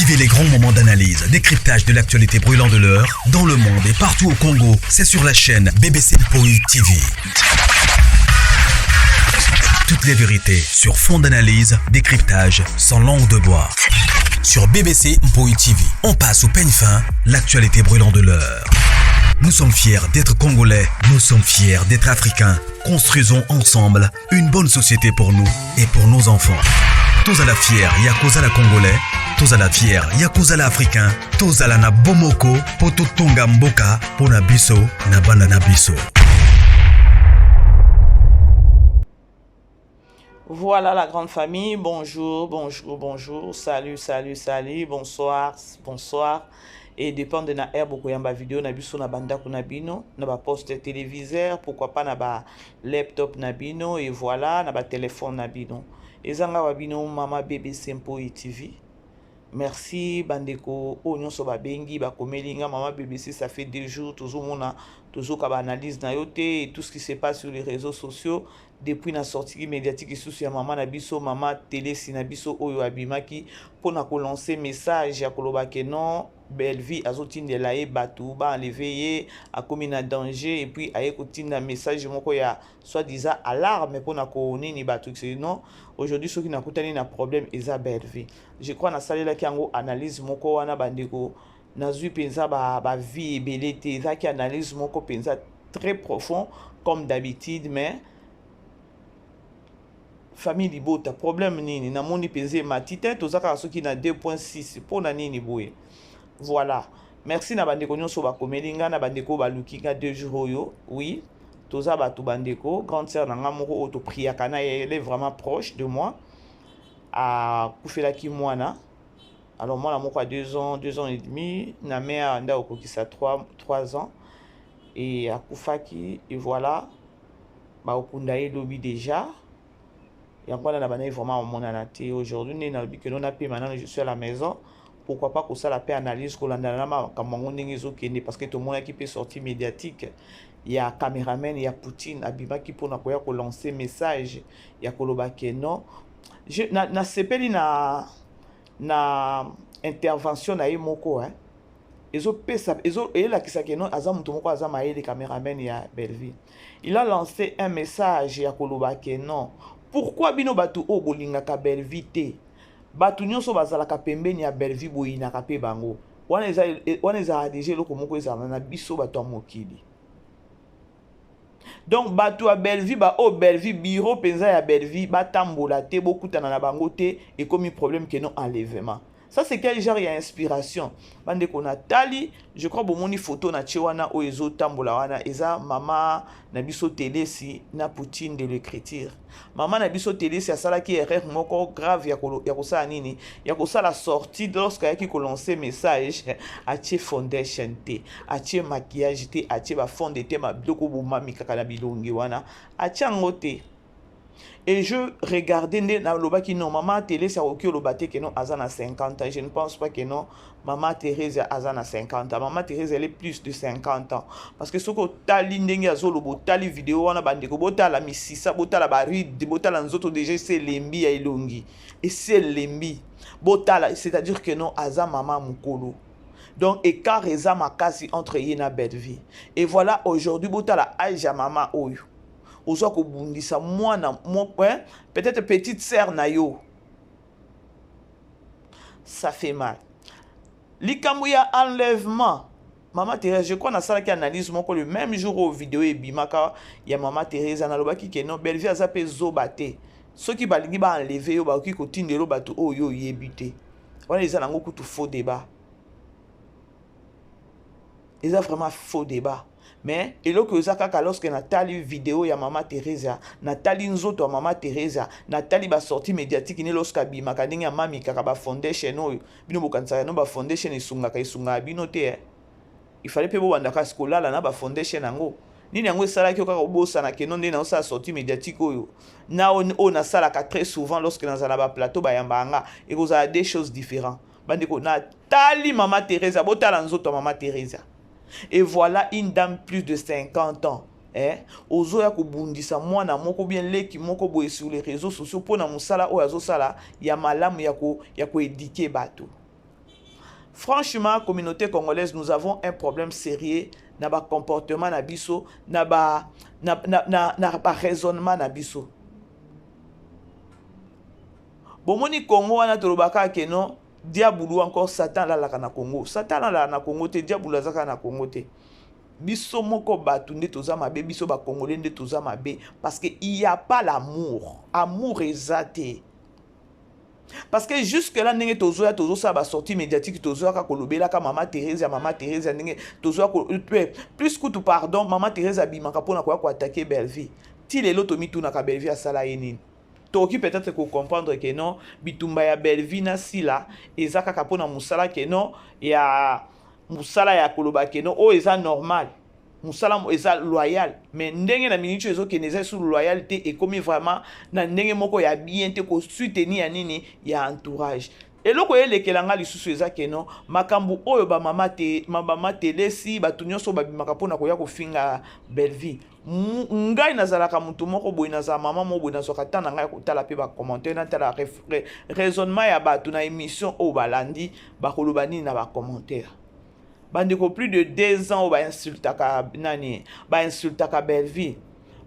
Vivez les grands moments d'analyse, décryptage de l'actualité brûlante de l'heure, dans le monde et partout au Congo. C'est sur la chaîne BBC Mpoi TV. Toutes les vérités sur fond d'analyse, décryptage, sans langue de bois. Sur BBC Mpoi TV, on passe au peigne fin l'actualité brûlante de l'heure. Nous sommes fiers d'être Congolais, nous sommes fiers d'être Africains. Construisons ensemble une bonne société pour nous et pour nos enfants. Tozala fiers ya kozala Congolais, tozala fiers ya kozala Africain, tozala na bomoko po totonga mboka pona biso na bana na biso. Voilà la grande famille, bonjour, bonjour, bonjour, salut, salut, salut, bonsoir, bonsoir. Et dépend de na air bokoyamba vidéo na biso na bandako na bino, na ba poste téléviseur, pourquoi pas na ba laptop na bino et voilà na ba téléphone na bino. Ezanga wa bino mama BBC Mpoi TV. Merci bandeko oyo nyonso babengi bakomeli nga mama BBC, ça fait 2 jours tozomona, tozoka ba analyse na yo te et tout ce qui se passe sur les réseaux sociaux depuis na sortie médiatique lisusu ya mama na biso, mama Telesi na biso, oyo abimaki mpona kolancer message ya koloba ke non, Bellevie azotindela ye bato baenlever ye, akomi na danger. Et puis aye kotinda message moko ya soi-disant alarme mpona konini bato. Non, aujourd'hui soki nakutani na problème, eza Bellevie. Je crois nasalelaki yango analyse moko wana, bandeko. Nazwi mpenza bavues ebele te. Ezalaki analyse moko mpenza très profond comme d'habitude. Mais famille libota, problème nini? Namoni mpenza emati te, toza kaka soki na 2.6. Mpona nini boye? Voilà, merci na bandeko nyonso bakomeli nga, na bandeko baluki nga 2 jours oyo. Oui, toza bato, bandeko. Grande sœur na nga moko oyo topriaka na ye, elle est vraiment proche de moi, akufelaki mwana. Alors mwana moko ya 2 ans, 2 ans et demi, na mare nde akokisa 3 ans et akufaki. Et voilà, bakokunda ye lobi déjà. Yango wana na bandaki vraiment omonana te. Aujourd'hui nde nalobi ke non, napema nano, je suis à la maison, pourquoi pas kosala mpe analyse, kolandana na makambo yango ndenge ezokende, parce que tomonaki mpe sortie médiatique ya cameraman ya Poutine, abimaki mpona koya kolancer message ya koloba ke non. Nasepeli na intervention na ye moko, hein. Ezopesa, eyelakisa ke non, aza moto moko aza mayele. Cameraman ya Belleville, il a lancé un message ya koloba ke non, pourquoi bino bato oyo bolingaka Belleville te, bato nyonso bazalaka pembeni ya Belleville, boyinaka mpe bango wana? Wana ezalaka déjà eloko moko ezala na biso bato ya mokili. Donc bato ya Belleville, baoyo Belleville, bureau mpenza ya Belleville, batambola te, bokutana na bango te, ekomi problème ke non, enlèvement. Ça, c'est quel genre ya inspiration, bandeko? Natali, je crois bomoni photo na tie wana oyo ezotambola wana, eza mama na biso Telesi na Poutine de l'écriture. Mama na biso Telesi asalaki erreur moko grave ya kosala nini, ya kosala sortie. Lorsque ayaki kolancer message, atie foundation te, atie maquillage te, atie bafond de teint, biloko bomami kaka na bilongi wana, atie yango te. Et je regardais nde nalobaki non, mama Thérèse akoki oloba te ke non, aza na 50 ans. Je ne pense pas que non, mama Thérèse aza na 50 ans. Mama Thérèse, elle est plus de 50 ans, parce que soki otali ndenge azoloba, otali video wana, bandeko, botala misisa, botala barides, botala nzoto déjà esi elembi, ya elongi esi elembi, botala. C'est-à-dire que non, aza mama mokolo. Donc écart eza makasi entre ye na Belleville. Et voilà, aujourd'hui botala âge ya mama oyo ozwa kobundisa mwana, peut-être petite sœur na yo. Ça fait mal. Likambo ya enlèvement mama Thérèse, je crois nasalaki analyse moko le même jour oyo video ebimaka ya mama Thérèse. Nalobaki ke non, Bellevie aza mpe zoba te. Soki balingi baenlever yo, bakoki kotindela bato oyo oyebi te. Wana eza nango kutu faux débat, eza vraiment faux débat. Mais eloko eza kaka, lorsque natali video ya mama Thérésia, natali nzoto ya mama Thérésia, natali basortie médiatique ne, lorsque abimaka, ndenge amamikaka bafoundation oyo bino bokanisaka no bafoundation esungaka, esungaka bino te, eh. Il fallait mpe bobanda kasi kolala na bafoundation yango. Nini yango esalaki yo kaka obosana ke non, nde naosala sortie médiatique oyo na oyo nasalaka très souvent lorsque nazala na baplateau, bayambaka nga, ekozala deux choses différents. Bandeko, natali mama Thérésia, botala nzoto ya mama Thérésia. Et voilà une dame plus de 50 ans, eh? Ozoya kobundisa mwana moko bien, leki moko boye sur les réseaux sociaux mpona mosala oyo azosala ya malamu ya koéduquer bato. Franchement, communauté congolaise, nous avons un problème sérieux na ba comportement na biso, na ba na, na, na, na ba raisonnement na biso. Bomoni Congo wana tolobaka ke non, diabulu encore Satan alalaka na Congo. Satan alalaka na Congo te, diabulu azaka na Congo te. Biso moko bato nde toza mabe, biso ba Congolais nde toza mabe parce que il y a pas l'amour. Amour eza te. Parce que jusque là ndenge tozoya, tozosala basortie médiatique, tozoyaka kolobelaka Mama Thérèse ya Mama Thérèse ya ndenge tozoya plus kutu, pardon, Mama Thérèse abimaka mpona koya koattaquer Bellevie. Ti lelo tomitunaka, Bellevie asala ye nini? Tokoki peut-être kocomprendre ke non, bitumba ya Bellevie na Sila eza kaka mpona mosala, ke non, ya mosala ya koloba ke non, oyo eza normal, mosala eza loyal. Mais ndenge na miniti oyo ezokende, eza esu loyal te, ekomi vraiment na ndenge moko ya bien te, kosoutenir ya nini ya entourage. Eloko elekela nga lisusu eza ke non, makambo oyo bamama te, bamama telesi, bato nyonso babimaka mpona koya kofinga Bellevie. Ngai nazalaka motu moko boye, nazala mama moko boye, nazwaka ntan na ngai ya kotala mpe bacommentaire, natala raisonnement ya bato na émission oyo balandi, bakoloba nini na bacommentaire. Bandeko, plus de 2 ans oyo bainsultaka nani, bainsultaka Bellevie.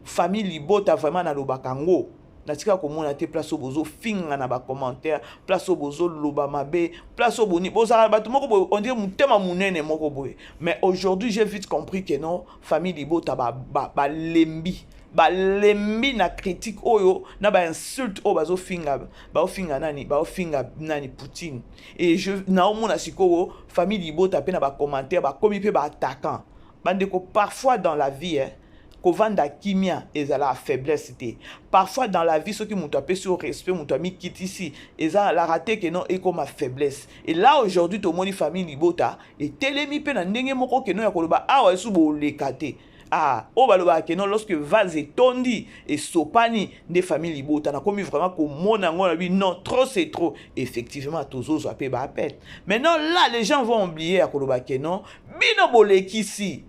Famille libota, vraiment nalobaka yango, natika komona te place oyo bozofinga na bacommentaire, place oyo bozoloba mabe, place oyo boni bozala bato moko boye, on dirait motema monene moko boye. Mais aujourd'hui, j'ai vite compris que non, famille libota balembi, ba, balembi na critique oyo, na bainsulte oyo bazofinga, baofinga nani, baofinga nani, Poutine. Et je naomona sikoyo famille libota mpe na bacommentaire bakomi mpe baattaquant. Bandeko, parfois dans la vie, eh, kovanda kimia ezala faiblesse te. Parfois dans la vie, soki moto apesi yo respect, moto amikitisi, ezalaka te ke non, ekoma faiblesse. Et là aujourd'hui, tomoni famille libota etelemi mpe na ndenge moko ke non, ya koloba awa esu boleka te. Ah, oyo balobaka ke non, lorsque vase etondi, esopani. Nde famille libota nakomi vraiment komona yango na bi non, trop c'est trop. Effectivement, tozozwa mpe baappel. Maintenant là, les gens vont oublier ya koloba ke non, bino bolekisi.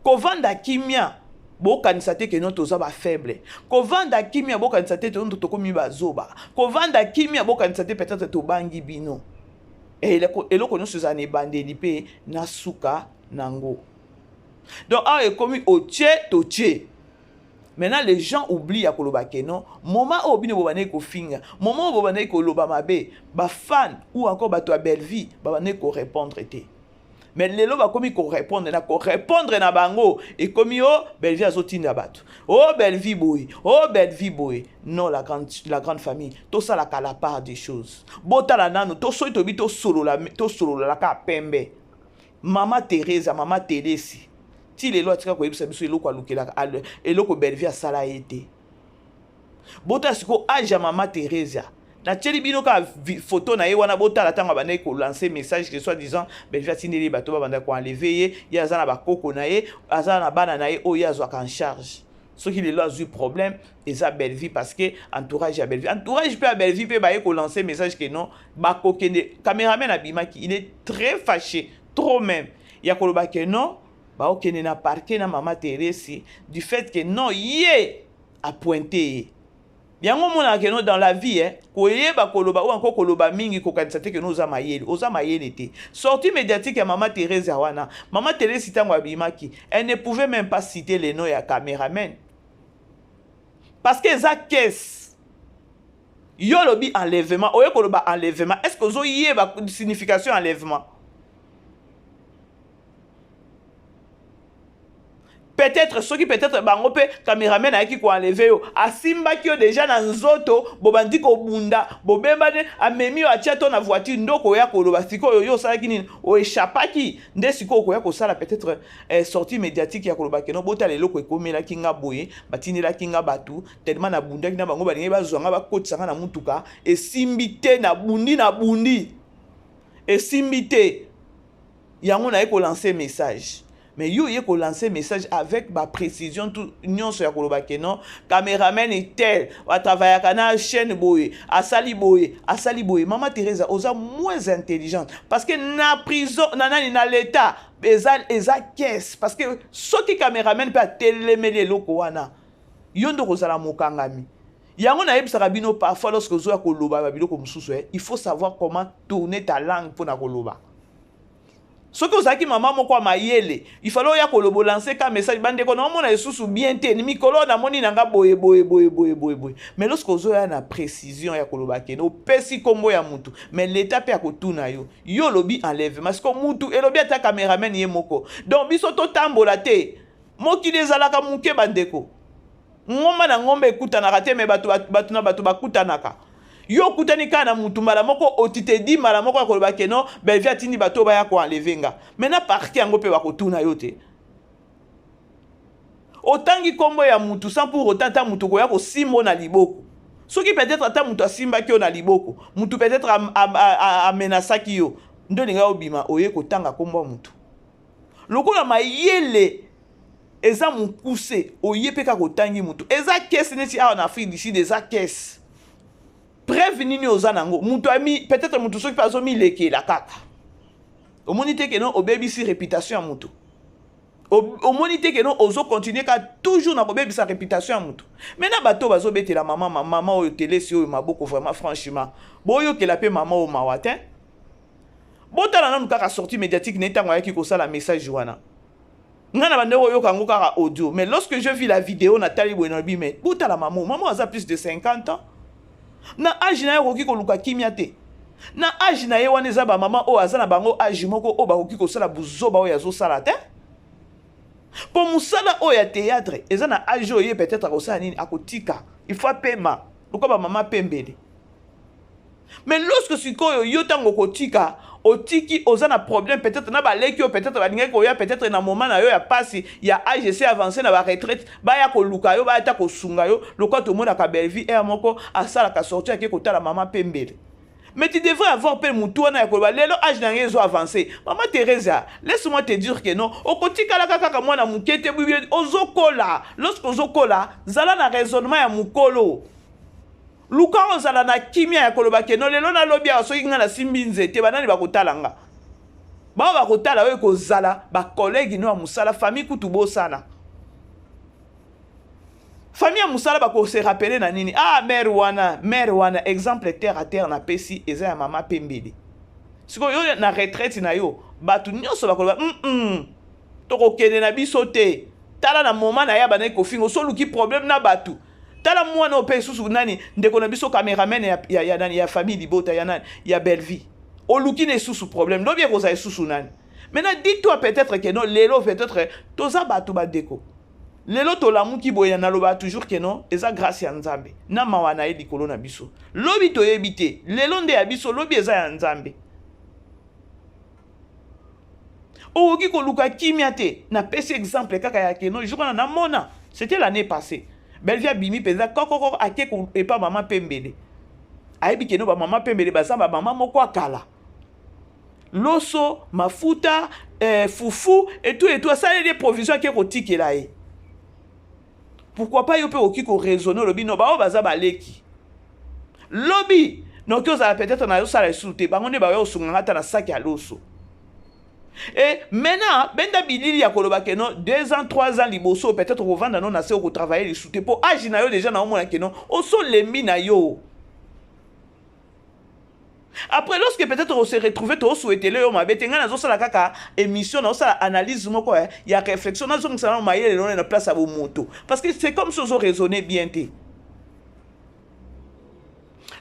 Kovanda kimia, bokanisa te ke non, toza bafaible. Kovanda kimia, bokanisa te tokomi bazoba. Kovanda kimia, bokanisa te peut-être tobangi bino. Eloko nyonso ezala na ebandeli mpe na suka nango. Donc awa ekomi otie totie. Maintenant les gens oublient ya koloba ke non, moment oyo bino bobandaki kofinga, moment oyo bobandaki koloba mabe, bafan ou encore bato ya Bellevie babandaki korépondre te. Mais lelo bakomi korépondre, na korépondre na bango ekomi o Bellevie azotinda bato, o Bellevie boye, o Bellevie boye. Non, la grande famille, tosalaka la part des choses. Botala nanu to soki toyebi, tosolola, tosololaka pembe. Mama Teresa, mama Telesi, ti lelo atika koyebisa biso eloko alukelaka, eloko Bellevie asala ye te. Botala sikoyo age ya mama Teresa. Natieli bino kaka photo na ye wana. Botala ntango abandaki kolancer message ke soi-disant Bellevie atindeli bato babandaki koenlever ye. Ye aza na bakoko na ye, aza na bana na ye oyo ye azwaka en charge. Soki lelo azwi problème, eza Bellevie, parce que entourage ya Bellevie, entourage mpe ya Bellevie mpe baye kolancer message ke non, bakokende. Cameraman abimaki, il est très fâché, trop même, ya koloba ke non, baokende na parquet na mama Teresi du fait que non, ye apointe ye. Yango omonaka ke non, dans la vie, eh, koyeba koloba oyo anko koloba mingi, kokanisa te ke non, oza mayele. Oza mayele te. Sortie médiatique ya mama Thérèse wana, mama Thérèse ntango abimaki, elle ne pouvait même pas citer le nom ya cameraman parce que eza caisse. Yo olobi enlèvement, oye koloba enlèvement, est ce que ozoyeba signification enlèvement? Peut-être soki peut-être bango mpe cameraman ayaki koenlever yo, asimbaki yo déjà na nzoto, bobandi kobunda, bobembani, amemi yo, atia to na voiture, ndoko oya koloba. Sikoyo yo osalaki nini? Oéchappaki nde. Sikoyo okoya kosala peut-être sortie médiatique ya koloba ke non, botala eloko ekomelaki nga boye, batindelaki nga bato, tellement nabundaki na bango, balingi bazwa nga, bakotisa nga na mutuka, esimbi te, nabundi, nabundi, esimbi te, yango naye kolancer message. Mais yo oye kolancer message avec baprécision tout nyonso ya koloba ke non, cameraman tel atravaillaka na chaîne boye, asali boye, asali boye. Mama Teresa, oza moins intelligente parce que na prison na nani, na l'état eza caisse, parce que soki cameraman mpe atelemeli eloko wana, yo nde okozala mokangami. Yango nayebisaka bino parfois, lorsque ozoya koloba babiloko mosusu, eh, il faut savoir comment tourner ta langue mpona koloba. Soki ozalaki mama moko ya mayele, il fallait oya koloba, olancer ka message: bandeko, naomona lisusu bien te, mikolo namoni na nga boye boye boye boye boye boye. Mais lorsque ozoya na précision ya koloba kende opesi nkombo ya mutu, mais leta mpe akotuna yo. Yo olobi enlèvement, siko mutu elobi ata cameraman ye moko. Donc biso totambola te, mokili ezalaka moke, bandeko. Ngomba na ngomba ekutanaka te, mais bato, bato na bato bakutanaka. Yo okutani kaka na mutu mbala moko, otitedi mbala moko ya koloba ke non, Belvi atindi bato baya koenlever nga. Maintenant parquet yango mpe bakotuna yo te. Otangi nkombo ya mutu sans pour autant ata mutu koya kosimba na liboko. Soki peut-être ata mutu asimbaki yo na liboko, mutu peut-être amenasaki yo, nde olingai obima oye kotanga nkombo ya mutu. Lokola mayele eza mokuse, oye mpe kaka otangi mutu. Eza kese neti awa na Afrique du Sud, eza kese. Preuve nini oza nango? Mutu ami peut-être mutu soki mpe azomilekela kaka. Omoni te ke non, obebisi réputation ya mutu? Omoni te ke non, ozocontinuer kaka toujours na kobebisa réputation ya mutu? Maintenant bato bazobetela mama, mama oyo telesi oyo maboko, vraiment, franchement, boyokela mpe mama oyo mawa te. Botala nanu kaka sortie médiatique na ye ntango ayaki kosala message wana. Ngai na bandeko oyoka yango kaka audio, mais lorsque je vis la vidéo, natali boye, nalobi: mais botala mama, mama aza plus de 50 ans. Na âge na ye akoki koluka kimia te? Na âge na ye wana, eza bamama oyo aza na bango âge moko oyo bakoki kosala buzoba oyo azosala te, mpo mosala oyo ya théâtre eza na âge oyo ye peut-être akosala nini, akotika, il faut apema lokola bamama pembele. Mais lorsque sikoyo yo ntango okotika, otiki, oza na problème peut-être na baleki oyo peut-être balingaki koya peut-être na moment na yo ya pasi ya âge esi avancé, na baretraite, baya koluka yo, baya ta kosunga yo, lokola tomonaka Bellevie aire moko asalaka sortie, ake kotala mama pembele. Mais tu devrais avoir mpe mutu wana ya koloba: lelo âge na ngai ezo avancé. Mama Teresa, laisse-moi te dire que non, okotikalaka kaka mwana moke te. Ozokola. Lorsque ozokola, zala na raisonnement ya mokolo. Luka ozala na kimia ya koloba ke non, lelo nalobi awa, soki ngai nasimbi nzete, banani bakotala nga? Bao bakotala oyo ekozala bacollègue no ya mosala, famille kutu bosana, famille ya mosala bakose rappeler na nini? Ah, mère wana, mère wana. Exemple terre à terre napesi eza ya mama pembele. Sikoyo yo na retraite na yo, bato nyonso bakoloba: Tokokende na biso te. Tala na moment na ye abandaki kofinga, osoluki problème na bato. Tala mwana oyo mpe lisusu nani, ndeko na biso cameraman ya nani, ya famille libota, ya nani, ya Bellevie, oluki na lisusu problème. Lobi ekozala lisusu nani? Maintenant dis-toi peut-être que non, lelo peut-être toza bato, bandeko, lelo tolamuki boye. Nalobaka toujours ke non, eza grâce ya Nzambe na mawa na ye likolo na biso. Lobi toyebi te. Lelo nde ya biso, lobi eza ya Nzambe. Okoki koluka kimia te? Napesi exemple kaka ya ke non, jour wana namona, c'était l'année passée, Bellevie abimi mpenza kokoko, ake epa mama pembele. Ayebi ke non, bamama pembele baza bamama moko akala, loso, mafuta, fufu etu etu, asaleli ye provision, ake kotikela ye. Pourquoi pas yo mpe okoki koraisonner, olobi: no, baoyo baza baleki, lobi noki ozala peut-être nazosala lisusu te, bango nde baoya kosunganga ata na saki ya loso. Et maintenant benda bilili ya koloba ke non, 2 ans, 3 ans liboso, peut-être okovanda no na se, okotravailler lisusu te, mpo âge na yo déjà naomona ke non, osolembi na yo. Après, lorsque peut-être on se retrouve, tosouhaitele yo mabe te. Ngai nazosala kaka émission, nazosala analyse moko ya réflexion, nazongisa nano mayele lelo na place ya bomoto, parce que c'est comme si ozo raisonner bien te.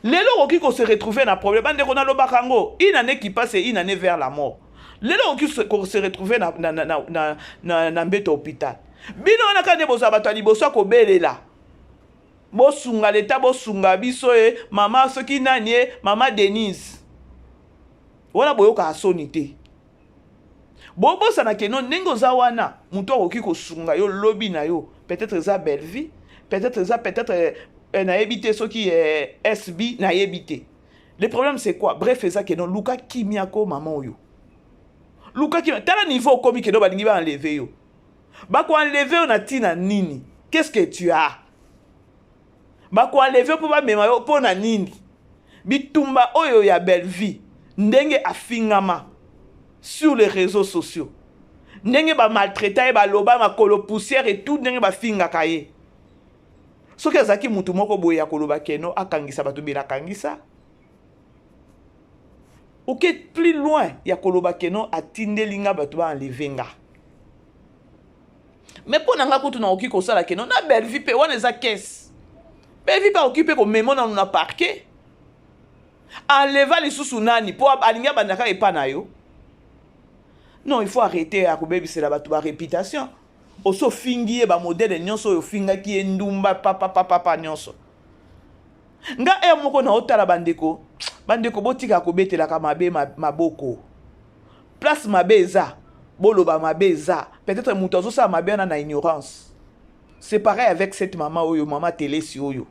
Lelo okoki kose retrouver na problème. Bandeko, nalobaka yango: une année qui passe, une année vers la mort. Lelo okoki kose retrouver na mbeto hôpital. Bino wana kaka nde bozala bato ya liboso ya kobelela: bosunga leta, bosunga biso. Ye mama soki nani, ye mama Denise wana, boyokaka soni te? Bobosana ke non, ndenge oza wana, moto akoki kosunga yo lobi na yo peut-être eza Bellevie, peut-être eza peut-être nayebi te soki SB, nayebi te. Le problème, c'est quoi? Bref, eza ke non, luka kimia ko mama oyo, luka kimia. Tala niveau okomi ke non, balingi baenlever yo. Bakoenlever yo na ntina nini? Qu'est-ce que tu as? Bakoenlever mpo bamema yo mpo na nini? Bitumba oyo ya Bellevie, ndenge afingama sur les réseaux sociaux, ndenge bamaltraita ye, baloba makolo poussière et tout, ndenge bafingaka ye, soki azalaki mutu moko boye ya koloba ke non, akangisa bato bela akangisa. Oke plus loin ya koloba que non atindeli nga bato ba enlever nga. Mais mpo na nga kutu nakoki kosala que non na Bellevue mpe wana eza caisse. Bellevue mpe akoki mpe komema nanu na parquet. Enleva lisusu nani mpo alingi abanda kaka epa na yo. Non, il faut arrêter ya kobebisela bato ba réputation. Osi ofingi ye ba modèle nyonso oyo ofingaki ye ndumba papa papa papa nyonso. Nga heure moko na otala bandeko, bandeko botika kobetelaka mabe maboko. Place mabe eza, boloba mabe eza. Peut-être moto azosala mabe wana na ignorance. C'est pareil avec cette maman oyo, maman Telesi oyo.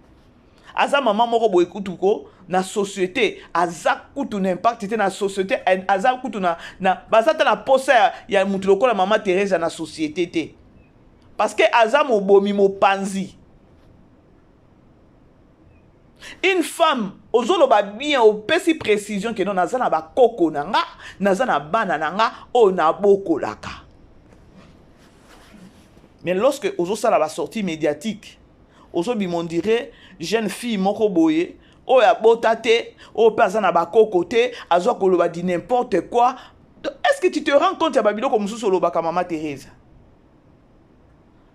Aza maman moko boye kutu ko na société, aza kutu na impact te na société, aza kutu na, na baza ta na posa ya, ya mutu lokola maman Teresa na société te. Parce que aza mobomi mopanzi. Une femme ozoloba bien, opesi précision que non naza na bakoko na nga, naza na bana na nga oyo nabokolaka. Mais lorsque ozosala ba sortie médiatique, ozobima on dirait jeune fille moko boye oyo abota te, oyo mpe aza na bakoko te, azwa koloba di n'importe quoi. Est-ce que tu te rends compte ya babiloko mosusu olobaka mama Teresa?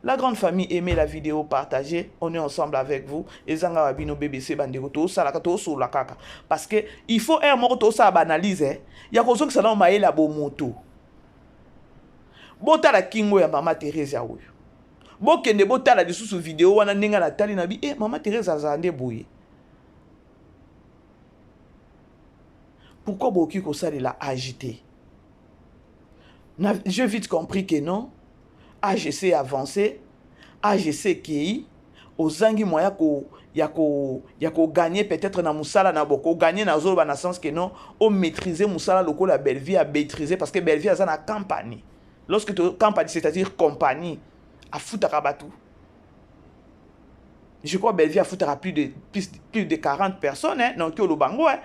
La grande famille, aimez la vidéo, partagez. On est ensemble avec vous. Ezanga babino BBC bandeko to salaka to sola kaka. Parce que il faut un moko to sala analyse eh. Ya kozongisa na mayela bomoto. Botala kingo ya mama Teresa oyo. Bokende botala lisusu vidéo wana ndenge na tali na bi eh mama Teresa azala nde boye. Pourquoi boki kosalela agité? J'ai vite compris que non. AGC avancé, AGC kei, ozangi moya ko ya ko ya ko gagner peut-être na musala na boko gagner na zoloba na sens que non, o maîtriser musala lokola Bellevue a maîtriser parce que Bellevue aza na compagnie. Lorsque tu compagnie, c'est-à-dire compagnie afutaka batu. Je crois Bellevue afutaka plus de 40 personnes hein, donc olobango hein.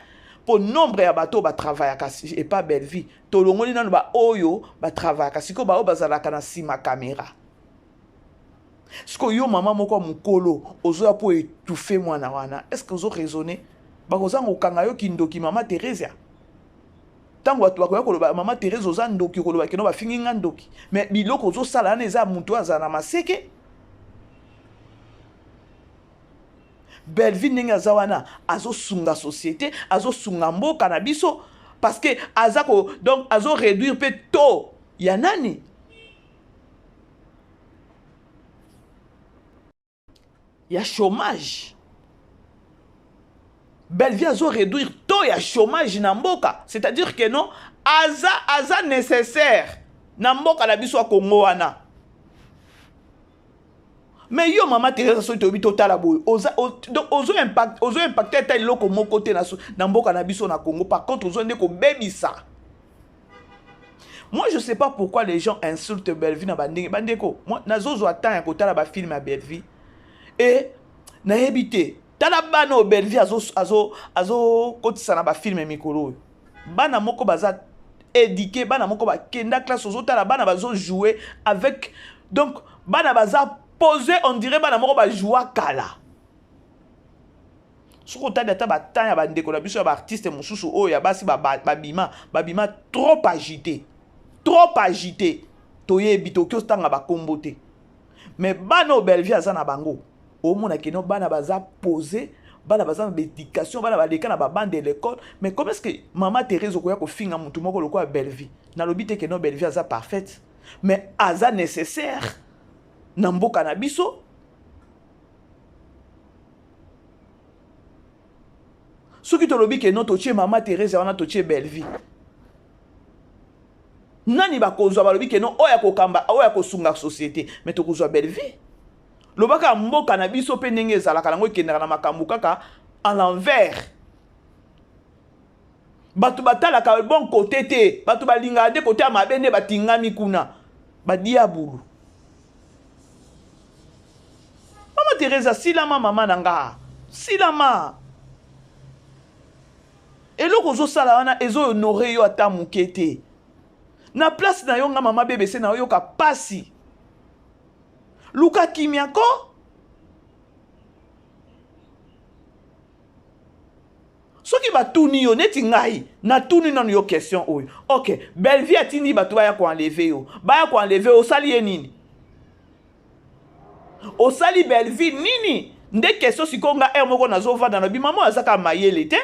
Pour nombre ya bato ba travaillaka et pas Bellevue. Tolongoli nanu ba oyo ba travaillaka siko ba oyo bazalaka na sima caméra. Siko yo mama moko mukolo ozoya po étouffer mwana wana. Est-ce que ozo raisonner? Bakozanga okanga yo kindoki mama Theresia. Tango bato bakoya koloba mama Therese oza ndoki, koloba kino bafingi nga ndoki. Mais biloko ozosala wana eza mutu azala na maseke. Bellevue ndenge aza wana azosunga société, azosunga mboka na biso parce que aza ko donc azo réduire pe taux ya nani? Ya chômage. Bellevue azo réduire taux ya chômage na mboka, c'est-à-dire que non aza aza nécessaire na mboka na biso ya Congo wana. Mais yo mama Teresa soki toyebi totala boye oza donc ozo impact ozo impacter ata eloko moko te na, na mboka na biso na Congo. Par contre ozo nde kobebisa. Moi je sais pas pourquoi les gens insultent Bellevue na bandenge bandeko. Moi nazozwa temps ya kotala ba film ya Bellevue et nayebi te tala bana oyo Bellevue azo azo azo kotisa na ba film mikolo oyo. Bana moko baza éduqué, bana moko bakenda classe, ozotala bana bazo jouer avec donc bana baza posé, on dirait bana moko ba jouer kala. Soki otali ata ba temps ya bandeko na biso ya ba artiste mosusu oyo ya basi babima, babima trop agité, trop agité. Toyebi toki otanga ba kombo te. Mais bana oyo Bellevue aza na bango, omona que non bana baza posé, bana baza na éducation, bana baleka na ba bande de l'école. Mais comment est-ce que maman Thérèse okoya kofinga mutu moko lokola Bellevue? Nalobi te que non Bellevue aza parfaite, mais aza nécessaire na mboka na biso. Soki tolobi ke non totie mama Thérèse wana totie Bellevue, nani bakozwa? Balobi ke non oyo akokamba, oyo akosunga société, mais tokozwa Bellevue. Lobaka mboka na biso mpe ndenge ezalaka nango ekendaka na makambo kaka à l'envers. Bato batalaka bon côté te, bato balingaka nde côté ya mabe nde batingami kuna badiabulu. Mama Thérèse silama mama na nga, silama. Eloko ozosala wana ezo honore yo ata moke te. Na place na yo nga mama BBC na yoka pasi. Luka kimia ko. Soki batuni yo neti ngai natuni nanu yo question oyo, ok, Bellevue atindi bato baya koenleve yo, baya koenleve yo, osali ye nini? Osali Bellevue nini? Nde question sikoyo nga heure moko nazovanda na bima moko aza kaka mayele te.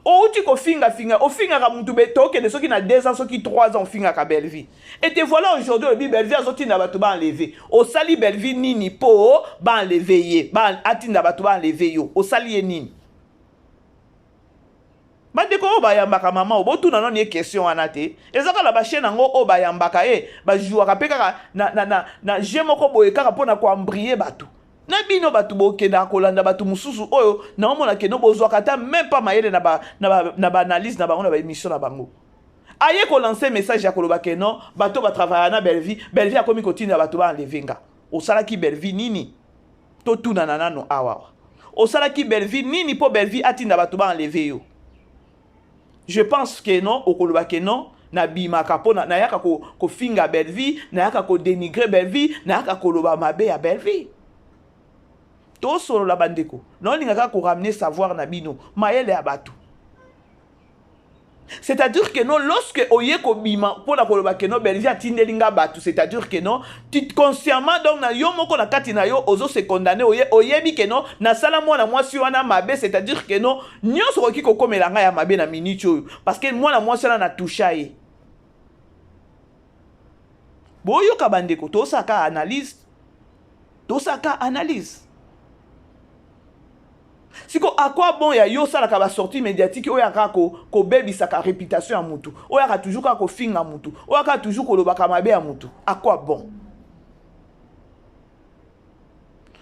Outi kofingafinga, ofingaka mutu be tokende soki na 2 ans, soki 3 ans ofingaka Bellevue, et te voilà aujourd'hui olobi Bellevue azotinda bato baenleve. Osali Bellevue nini mpo baenleve ye, atinda bato baenleve yo? Osali ye nini? Bandeko oyo bayambaka mama oyo, botuna nani ye question wana te. Eza kaka na bachaîne yango oyo bayambaka ye, bajouaka mpe kaka na jeu moko boye kaka mpona koembrouiller bato na bino. Bato bokendaka kolanda bato mosusu oyo naomona keno bozwaka ata même pas mayele na baanalyse na bango, na baémission na bango. Aye kolancer message ya koloba ke non, bato batravailla na Bellevue, Bellevue akomi kotinda bato baenleve nga. Osalaki Bellevue nini? Totunana nano awa, osalaki Bellevue nini mpo Bellevue atinda bato baenleve yo? Je pense que non, okoloba ke non, nabimaka mpo nayaka kofinga Bellevue, nayaka kodénigrer Bellevue, nayaka koloba mabe ya Bellevue. Tosolola bandeko, naolinga kaka koramener savoir na bino, mayele ya bato. C'est-à-dire que non, lorsque oye kobima mpona koloba ke non, Bellevue atindeli nga bato, c'est-à-dire que non, tu consciemment, donc na yo moko na kati na yo ozo se condamner. Oye, oyebi ke non, nasala mwana mwasi wana mabe, c'est-à-dire que non, nyonso okoki kokomela ngai ya mabe na minute oyo parce que mwana mwasi wana natoucha ye. Boyoka bandeko, tosaka analyse, tosaka analyse. Siko à quoi bon ya yo osalaka basortie médiatique oyo kaka kobebisaka réputation ya mutu, oyo aka toujours kaka kofinga mutu, oyo aka toujours kolobaka mabe ya mutu? À quoi bon?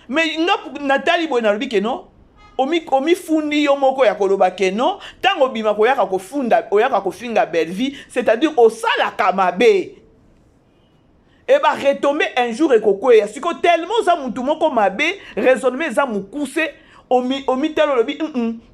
Mais nga natali boye, nalobi ke non, omifundi yo moko ya koloba ke non, ntango obima koyaka kofunda, oyaka kofinga Bellevue, c'est-à-dire osalaka mabe e baretombe un jour ekokweya. Siko tellement oza mutu moko mabe, raisonnement eza mokuse, omitala olobi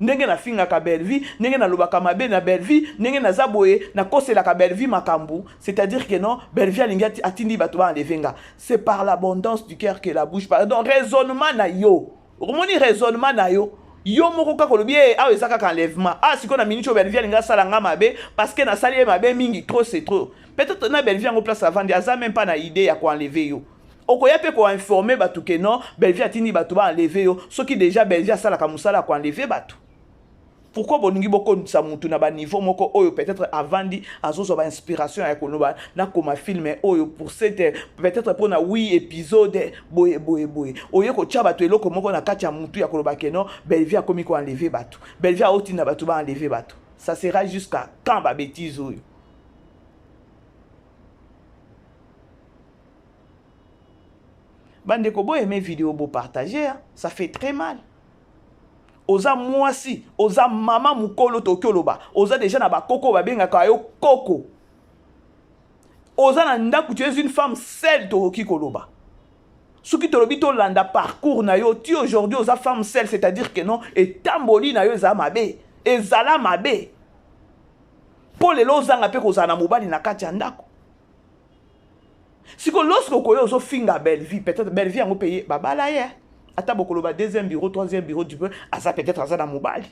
ndenge nafingaka Bellevue, ndenge nalobaka mabe na Bellevue, ndenge naza boye, nakoselaka Bellevue makambo, c'est-à-dire que non, Bellevue alingi atindi bato baenleve nga. C'est par l'abondance du cœur que la bouche parle. Donc raisonnement na yo, omoni raisonnement na yo, yo moko kaka olobi e awa eza kaka enlèvement. Ah, sikoyo na minute oyo Bellevue alingi asala nga mabe parce que nasali ye mabe mingi, trop c'est trop. Peut-être na Bellevue yango place avandi aza même pas na idée ya koenleve yo. Okoya mpe koinformer bato ke non, Bellevue atindi bato baenleve yo. Soki déjà Bellevue asalaka mosala ya koenleve bato, pourquoi bolingi bokonisa mutu na baniveau moko oyo peut-être avandi azozwa bainspiration ya koloba nakoma film oyo pour cette peut-être mpona 8 épisode boye boye boye, oye kotia bato eloko moko na kati ya mutu ya koloba ke non, Bellevue akomi koenleve bato, Bellevue aotinda bato baenleve bato? Ça sera jusqu'à quand babêtise oyo? Bandeko, boaime vidéo, bopartage. Ça fait très mal. Oza mwasi, oza mama mokolo, toki oloba oza déjà na bakoko, babengaka yo koko, oza na ndako, tu es une femme seule. Tokoki koloba soki tolobi tolanda parcours na yo ti aujourd'hui, oza femme seule, c'est-à-dire que non, etamboli na yo ezala mabe, ezala mabe mpo lelo ozanga mpe kozala na mobali na kati ya ndako. Sikoyo lorsque okoyo ozofinga Bellevue, peut-être Bellevue yango mpe ye babala ye, ata bokoloba deuxième bureau, troisième bureau du peu, aza peut-être aza na mobali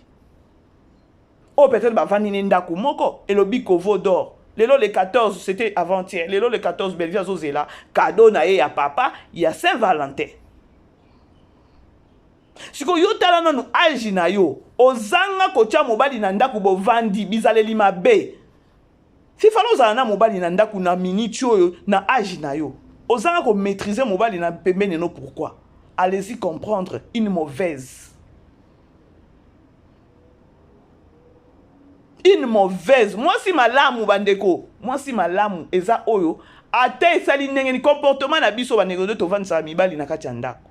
oyo peut-être bavandi ne ndako moko. Elobi Kovo d'or lelo le 14, c'était avant-hier, lelo le 14, Bellevue azozela cadeau na ye ya papa ya Saint Valentin. Sikoyo yo tala nanu âge na yo, ozanga kotia mobali na ndako, bovandi bizaleli mabe. Fifala ozala na mobali na ndako na miniti oyo, na âge na yo ozanga komaîtriser mobali na pembeni no. Pourquoi? Allez-y comprendre. Une mauvaise mwasi malamu, bandeko, mwasi malamu eza oyo ata esali ndenge ni comportement na biso. Bandeko, nde tovandisaka mibali na kati ya ndako.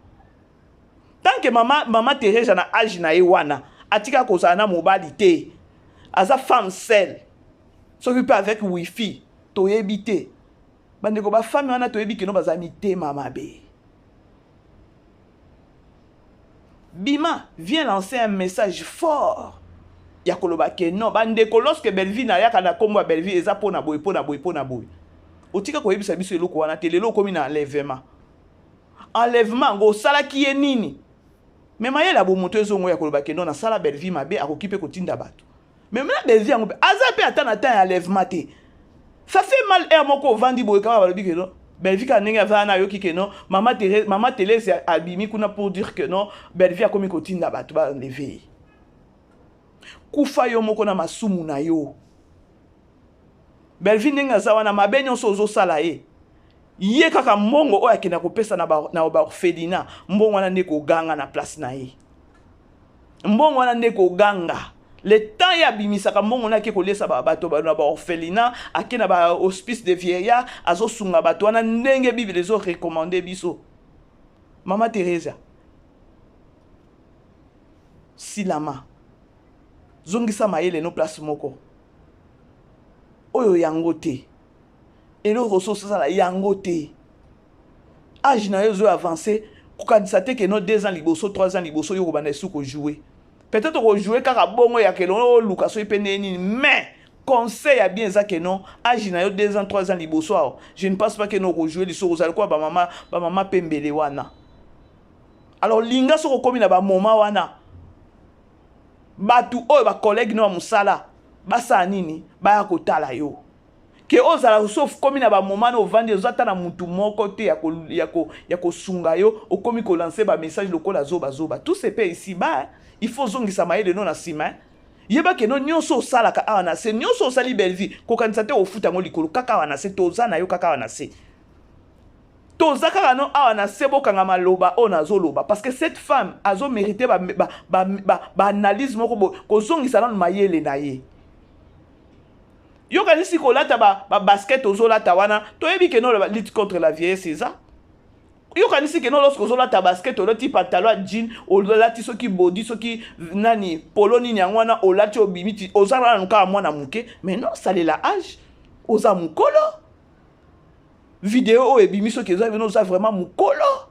Tant que mama Teresa na âge na ye wana atika kozala na mobali te, aza femme seule, soki mpe avec wifi toyebi te. Bandeko, bafemme wana toyebi keno bazala mitema mabe. Bima, viens lancer un message fort ya koloba ke non, bandeko, lorsque Bellevue nayaka na nkombo ya Bellevue eza mpo na boye, mpo na boye, mpo na boye. Otika koyebisa biso eloko wana te. Lelo okomi na enlèvement. Enlèvement yango osalaki ye nini? Me mayele ya bomoto ezongo ya koloba ke non, nasala Bellevue mabe, akoki mpe kotinda bato. Mais na Bellevue yango mpe aza mpe ata na temps ya enlèvement te. Ça fait mal heure moko ovandi boye kaka balobi que non Bellevue kaka ndenge aza wana ayoki que non mama Thérèse mama Thérèse abimi kuna pour dire que non Bellevue akomi kotinda bato ba enlever ye. Kufa yo moko na masumu na yo. Bellevue ndenge aza wana mabe nyonso ozosala ye ye kaka mbongo oyo akenda kopesa na ba, na ba orphelinat mbongo wana nde koganga na place na ye. Mbongo wana nde koganga le temps ye abimisaka mbongo na ake kolesa bato na baorphelinat, ake na bahospice de vieillard, azosunga bato wana ndenge Bible ezorecommande biso. Mama Theresia, silama, zongisa mayele no place moko oyo yango te, eloko oso osala yango te. Age na yo ezo avance, kokanisa te ke no 2 ans liboso, 3 ans liboso yo kobanda esu kojouer. Peut-être okojouer kaka bongo ya kelo oluka soki mpe ndenge nini, mais conseil ya bien eza ke non, age na yo 2 ans, 3 ans liboso awa, je ne pense pas ke no okojouer lisusu, ozali kwa bamama bamama pembele wana. Alors linga soki okomi na bamoma wana, bato oyo bacollègue no ya mosala basala nini, baya kotala yo ke ozala so okomi na bamoma na ovandi, oza ata na mutu moko te ya kosunga yo, okomi kolancer bamessage lokola zobazoba. Tout se paie ici bas. Il faut ozongisa mayele no na nsima. Yeba ke no nyonso osalaka awa na se, nyonso osali Bellevue, kokanisa te ofuta yango likolo. Kaka awa na se toza na yo, kaka awa na se toza kaka no awa na se. Bokanga maloba oyo nazoloba, parce que cette femme azomérite baanalyse ba, ba, ba moko boye kozongisa nano mayele na ye. Yokanisi kolata babasket ba ozolata wana, toyebi ke no lutte contre la vieillesse eza. Yokanisi ke no lorsque ozolata basket, olati pantalon ya jean, olati soki body, soki nani, polo nini yango wana olati, obimi, oza nanu kaka mwana moke. Mais non, salela age, oza mokolo. Video oyo ebimi, soki eza bino, oza vraiment mokolo.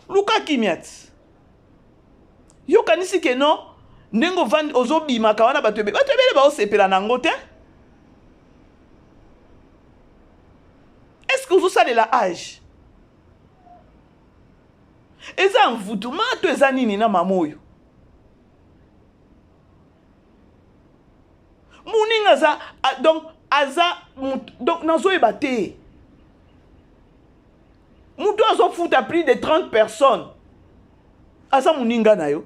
Luka kimia ti. Yokanisi ke non, ndenge ovandi ozobimaka wana, bato ebele baosepela nango te. Est ce que ozosalela age? Eza mvutuma to eza nini na mama oyo? Moninga aza donc aza donc nazoyeba te. Moto azofuta plus de 30 personnes aza moninga na yo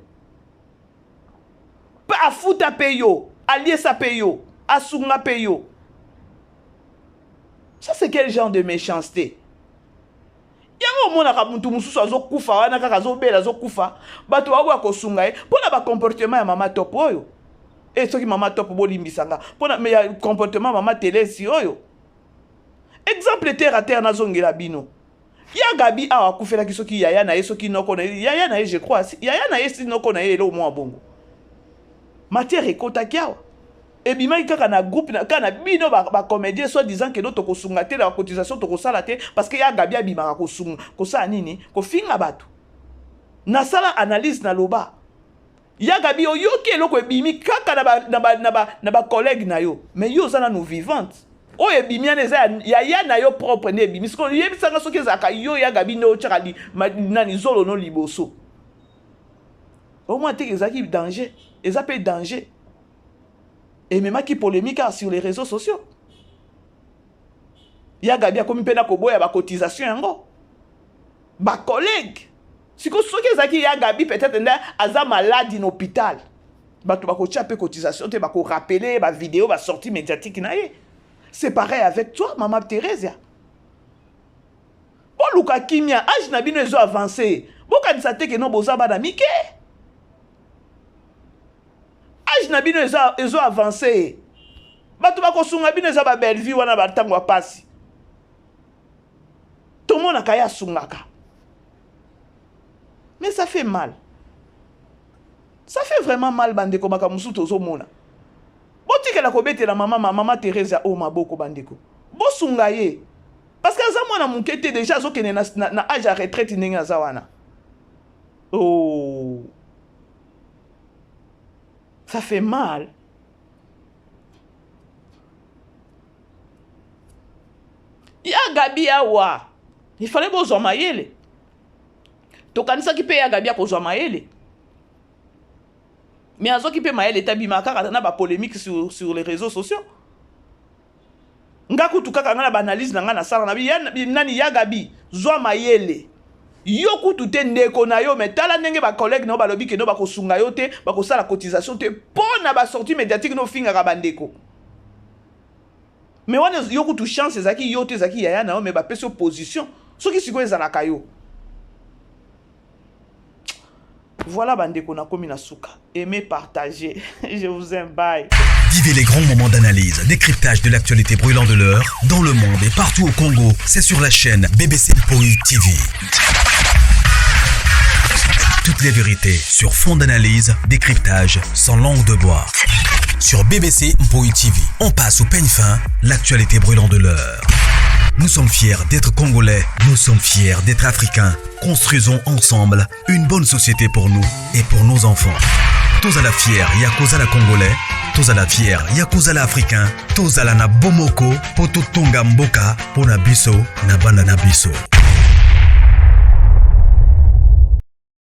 mpe afuta mpe yo, aliesa mpe yo, asunga mpe yo. Ça, c'est quel genre de méchanceté? Yango omonaka mutu mosusu azokufa wana kaka, azobela, azokufa, bato baboya kosunga ye mpo na bacomportement ya mama Top oyo. E soki mama Top, bolimbisanga mpona ya comportement mama Telesi oyo. Exemple terre à terre, nazongela bino ya Gabi awa, akufelaki soki yaya na ye, soki noko na ye, yaya na ye, je crois yaya na ye, si noko na ye, eloko mwa bongo. Matière ekotaki awa, ebimaki kaka na groupe kaka na bino bacomédien, soit disant ke no tokosunga te na bacotisation, tokosala te, parce que ya Gabi abimaka kosunga, kosala nini, kofinga bato. Nasala analyse, naloba ya Gabi, oyoki eloko ebimi kaka na bacollègue na yo, mais yo oza nanu vivante. Oyo ebimi wana eza ya ya na yo propre nde ebimi. Sikoyo oyebisanga, soki ezalaka yo ya Gabi nde otyaka nani zolo no liboso, omona teke ezalaki danger, eza mpe danger, ememaki polémique sur les réseaux sociaux. Ya Gabi akomi mpe na koboya bacotisation yango bacollègue. Sikoyo soki ezalaki ya Gabi, peut-être nde aza malade na hôpital, bato bakotia mpe cotisation te, bakorappeler bavidéo, basortie médiatique na ye. C'est pareil avec toi, mama Thérésia. Boluka kimia, age na bino ezo avance. Bokanisa te ke no boza bana mike. Age na bino ezo avance. Bato bakosunga bino eza babellevue wana. Bantango ya pasi tomonaka ye asungaka, mais ça fait mal, ça fait vraiment mal. Bandeko, makambo mosusu tozomona, botikela kobetela mama Thérésia oyo maboko. Bandeko, bosunga ye, parce que aza mwana moke te, déjà azokende na age ya retraite ndenge aza wana. Oh, ça fait mal. Ya Gabi awa, il fallait bozwa mayele. Tokanisaki mpe ya Gabi akozwa mayele. Mais azwaki mpe mayele te, abima kaka na bapolémique sur les réseaux sociaux. Nga kutu kaka nga na baanalyse na nga nasala na nani ya Gabi, zwa mayele. Yo kutu te, ndeko na yo, mais tala ndenge bacollègue na yo balobi keno bakosunga yo te, bakosala cotisation te mpo na basortie médiatique no ofingaka bandeko. Mais wana yo kutu chance ezalaki yo te, ezalaki yaya na yo, mais bapesi yo position. Soki sikoyo ezalaka yo. Voilà bandeko, nakomi na suka. Aimez, partagez, je vous aime, bye. Vivez les grands moments d'analyse, décryptage de l'actualité brûlante de l'heure, dans le monde et partout au Congo. C'est sur la chaîne BBC Mpoi TV. Toutes les vérités sur fond d'analyse, décryptage, sans langue de bois. Sur BBC Mpoi TV, on passe au peigne fin l'actualité brûlante de l'heure. Nous sommes fiers d'être Congolais, nous sommes fiers d'être Africains. Construisons ensemble une bonne société pour nous et pour nos enfants. Tozala fier ya kozala Congolais, tozala fier ya kozala Africain, tozala na bomoko po totonga mboka mpo na biso na bana na biso.